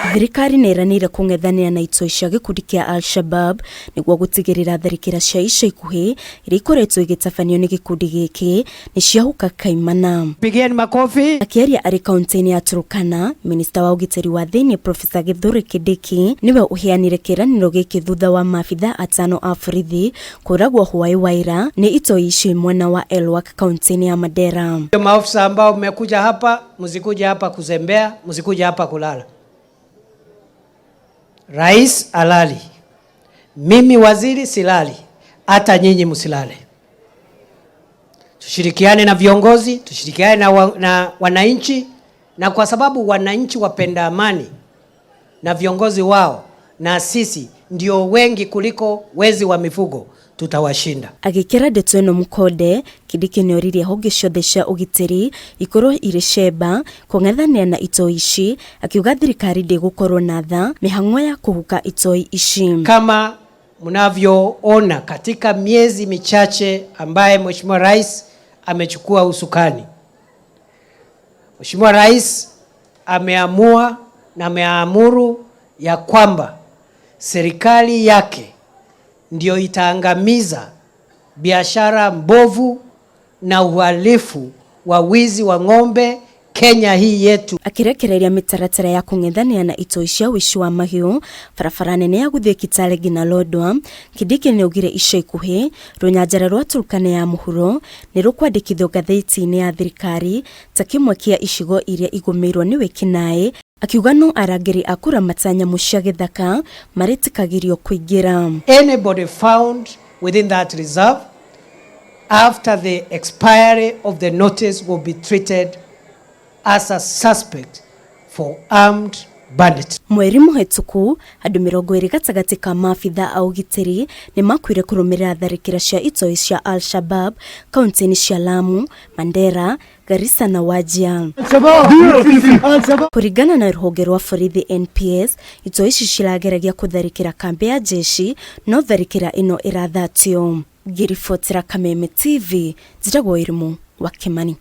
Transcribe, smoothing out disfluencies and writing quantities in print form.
Thirikari nĩ ĩranĩire kũng'ethanĩra na itoi cia gĩkundi kĩa Al-Shabab nĩguo gũtigĩrĩra tharĩkĩra cia ica ikuhĩ iria ikoretwo igĩtabanio nĩ gĩkundi gĩkĩ nĩ ciahuka kaimana. Pigeni makofi. Akĩaria arĩ kaunti-inĩ ya Turkana, minista wa ũgitĩri wa thĩinĩ Profesa Githure Kindiki nĩwe ũheanire kĩĩranĩro gĩkĩ thutha wa maabithaa atano a borithi kũragwo hwaĩ wa ira nĩ itoi icio mwena wa Elwak kaunti-inĩ ya Mandera. Maofisa ambao mmekuja hapa, msikuja hapa kuzembea, msikuja hapa kulala. Rais alali, mimi waziri silali, hata nyinyi msilale. Tushirikiane na viongozi, tushirikiane na, na wananchi, na kwa sababu wananchi wapenda amani na viongozi wao na sisi ndio wengi kuliko wezi wa mifugo, tutawashinda. Agĩkĩra ndeto ĩno mũkonde, Kindiki nĩoririe honge ciothe cia ũgitĩri ikorwo irĩ cemba kũng'ethanĩra na itoi ici, akiuga thirikari ndĩgũkorwo na tha mĩhang'o ya kũhuka itoi ici. Kama mnavyoona katika miezi michache ambaye Mheshimiwa Rais amechukua usukani, Mheshimiwa Rais ameamua na ameamuru ya kwamba serikali yake ndio itaangamiza biashara mbovu na uhalifu wa wizi wa ng'ombe Kenya hii yetu. Akĩrekereria mĩtaratara ya kũng'ethanĩra na itoi cia ũici wa mahiũ barabara nene ya gũthiĩ Kitale nginya Lodwar, Kindiki nĩaugire ica ikuhĩ rũnyanjara rwa Turkana ya mũhuro nĩ rũkwandĩkithio ngathĩti-inĩ ya thirikari ta kĩmwe kĩa icigo iria igũmĩirwo nĩ wĩkinaĩ, akiuga no arangĩri a kũramata nyamũ cia gĩthaka marĩtĩkagĩrio kũingĩra. Anybody found within that reserve after the expiry of the notice will be treated as a suspect for armed bandit. Mweri mũhĩtũku andũ 20 gatagatĩ ka maabitha a ũgitĩri nĩ makuire kũrũmĩrĩra tharĩkĩra cia itoi cia Al-Shabab kaunti-inĩ cia Lamu, Mandera, Garissa na Wajir. Kũringana na rũhonge rwa borithi NPS, itoi ici cirageragia kũtharĩkĩra kambĩ ya jeshi no tharĩkĩra ĩno ĩrathatio. Ngĩribotera Kameme TV, njĩtagwo Irimũ wa Kimani.